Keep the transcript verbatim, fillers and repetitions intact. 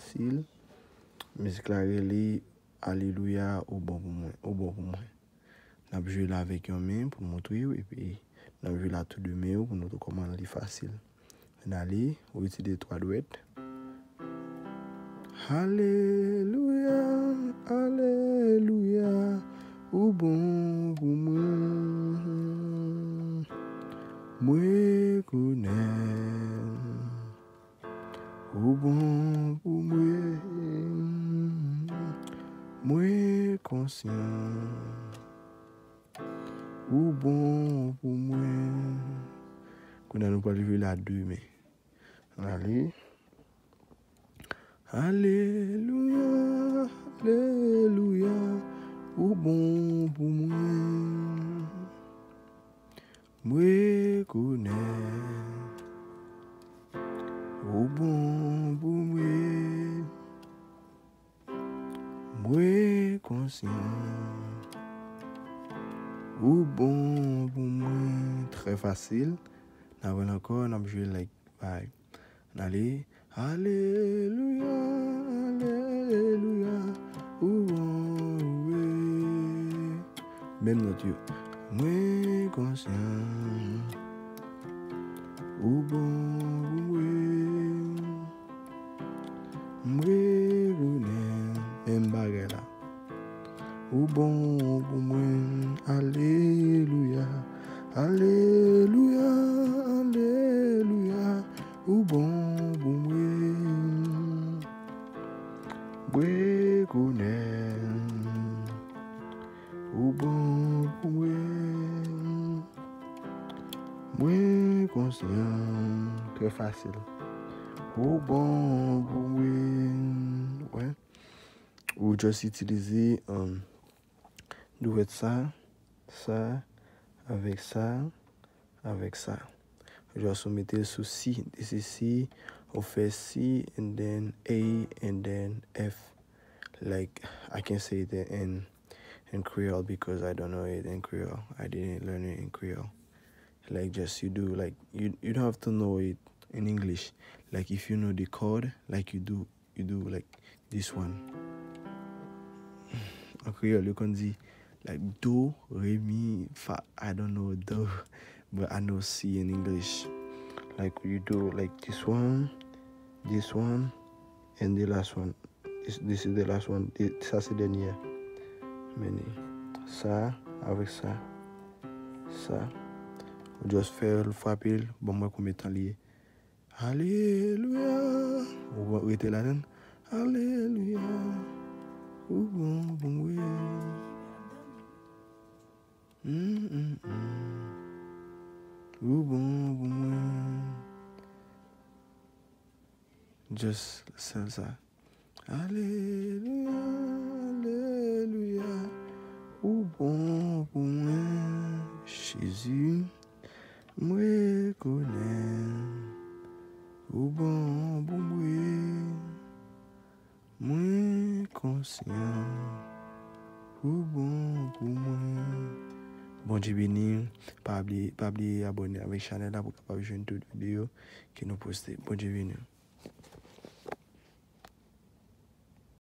fasil. Mizik la rele Alelouya, ou bon pou mwen, ou bon pou mwen. N ap jwe l avèk yon men pou n montre w, epi n ap jwe l a tou de men yo pou nou montre w kòman li fasil. N ale, ou itilize twa dwèt. Alelouya, alelouya, ou bon pou mwen. Mwen rekonèt ou bon pou mwen. Mwen konsyan ou bon pou mwen. Kounye a nou pral jwe l a de men. Ale. Alelouya, alelouya, ou bon pou mwen. Mwen rekonèt ou bon pou mwen. Mwen konsyan ou bon pou mwen. Trè fasil. N ap wè l ankò, n ap jwe like, bay. N ale. Alelouya, alelouya, ou bon, ou bon. Menm nòt yo. Mwen konsyan ou bon pou mwen. Mwen rekonèt menm bagay la. Ou bon pou mwen, alelouya, alelouya, alelouya, ou bon pou mwen. Mwen rekonèt ou bon pou mwen. Mwen konsyan, trè fasil. Ou bon pou mwen. Wè. Ou just itilize, um, dwèt sa, sa, avèk sa, avèk sa. Just ou mete l sou C. This is C. Ou fè C and then A and then F. Like, I can say it in, in Creole because I don't know it in Creole. I didn't learn it in Creole. Like, just you do, like, you, you don't have to know it in English. Like, if you know the chord, like, you do you do like this one. An kreyòl, yo konn di, like, do, re, mi, fa. I don't know do, but I know C in English. Like, you do like this one, this one, and the last one. This, this is the last one. Thi-, sa se dènye a. Men sa avèk sa. Sa. Ou just fè l, frape l, ban m wè konbyen tan li ye. Alelouya. Ou rete ladan. Alelouya. Ou bon pou mwen. Mm, mm, mm. Ou bon pou mwen. Just sèl sa. Alelouya, alelouya, ou bon pou mwen, Jezi. Mwen rekonèt ou bon pou mwen. Mwen konsyan ou bon pou mwen. Bondye beni w. Pa bliye, pa bliye abòne avèk chanèl la pou w kapab jwenn tout videyo ke nou poste. Bondye beni w.